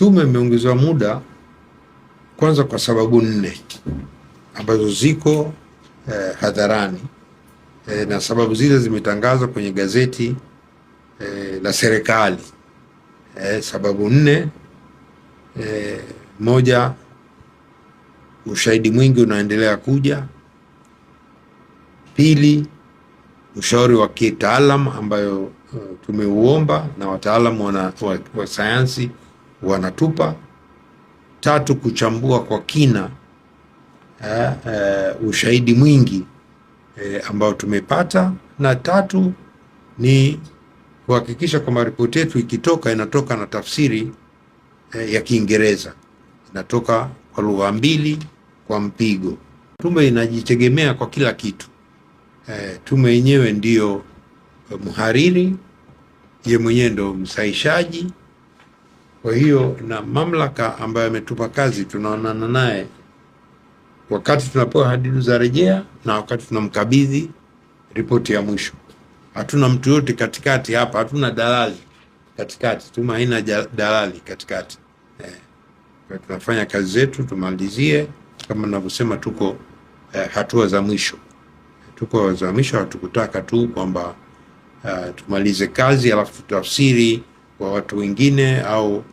Tume imeongezewa muda kwanza kwa sababu nne ambazo ziko hadharani na sababu zile zimetangazwa kwenye gazeti la serikali. Sababu nne: moja, ushahidi mwingi unaendelea kuja; pili, ushauri wa kitaalam ambayo tumeuomba na wataalamu wa sayansi wanatupa; tatu, kuchambua kwa kina ushahidi mwingi ambao tumepata, na tatu ni kuhakikisha kwamba ripoti yetu ikitoka inatoka na tafsiri ya Kiingereza, inatoka kwa lugha mbili kwa mpigo. Tume inajitegemea kwa kila kitu. Tume yenyewe ndiyo mhariri, ye mwenyewe ndo msaishaji. Kwa hiyo na mamlaka ambayo ametupa kazi tunaonana naye wakati tunapewa hadidu za rejea na wakati tunamkabidhi ripoti ya mwisho. Hatuna mtu yote katikati hapa, hatuna dalali katikati, tume haina dalali katikati. Tunafanya kazi zetu tumalizie, kama navyosema, tuko hatua za mwisho, tuko za mwisho. Hatukutaka tu kwamba tumalize kazi alafu tutafsiri kwa watu wengine au